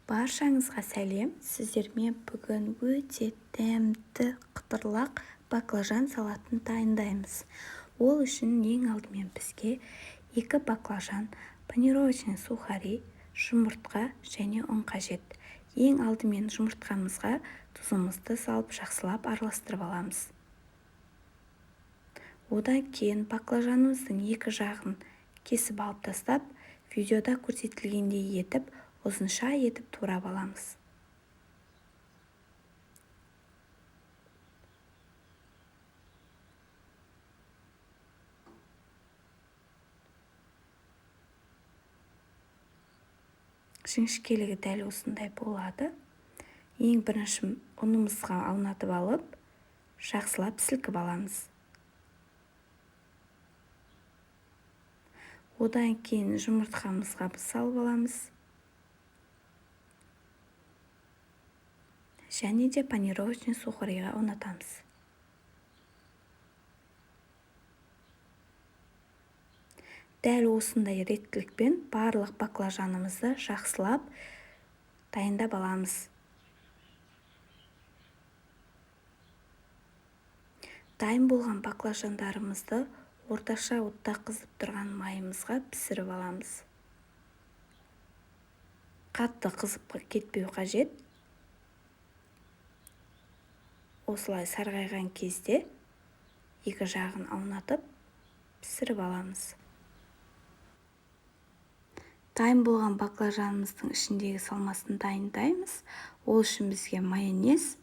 Баршаңызға сәлем! Сіздермен бүгін өте дәмді қытырлақ баклажан салатын дайындаймыз. Ол үшін ең алдымен бізге 2 баклажан, панировочный сухари, жұмыртқа және ұн қажет. Ең алдымен жұмыртқамызға тұзымызды салып, жақсылап араластырып аламыз. Одан кейін баклажанымыздың екі жағын кесіп алып тастап, видеода көрсетілгендей етіп, ұзынша етіп турап аламыз. Жіңішкелігі дәл осындай болады. Ең бірінші ұнымызға аунатып алып, жақсылап сілкіп аламыз. Одан кейін жұмыртқамызға салып аламыз. Және де панировочный сухариға аунатамыз. Дәл осындай реттілікпен барлық баклажанымызды жақсылап дайындап аламыз. Дайын болған баклажандарымызды орташа отта қызып тұрған майымызға пісіріп аламыз. Қатты қызып кетпеу қажет. Осылай сарғайған кезде екі жағын аунатып пісіріп аламыз. Дайын болған баклажанымыздың ішіндегі салмасын дайындаймыз. Ол үшін бізге майонез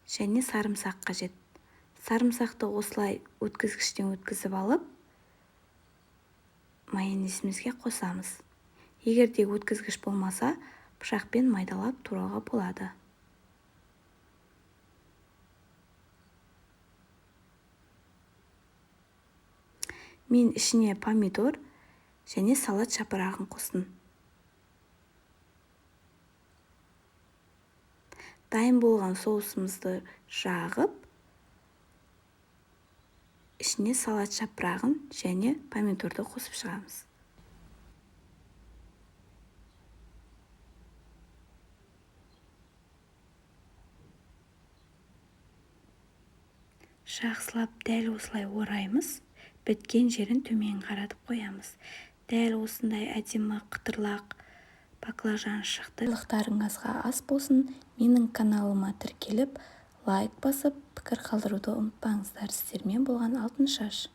және сарымсақ қажет. Сарымсақты осылай өткізгіштен өткізіп алып, майонезімізге қосамыз. Егер де өткізгіш болмаса, пышақпен майдалап турауға болады. Мен ішіне помидор және салат жапырағын қостым. Дайын болған соусымызды жағып, ішіне салат жапырағын және помидорды қосып шығамыз. Жақсылап дәл осылай ораймыз. Біткен жерін төмен қаратып қоямыз. Дәл осындай әдемі қытырлақ баклажан шықты. Барлықтарыңызға ас болсын. Менің каналыма тіркеліп, лайк басып, пікір қалдыруды ұмытпаңыздар. Сіздермен болған Алтыншаш.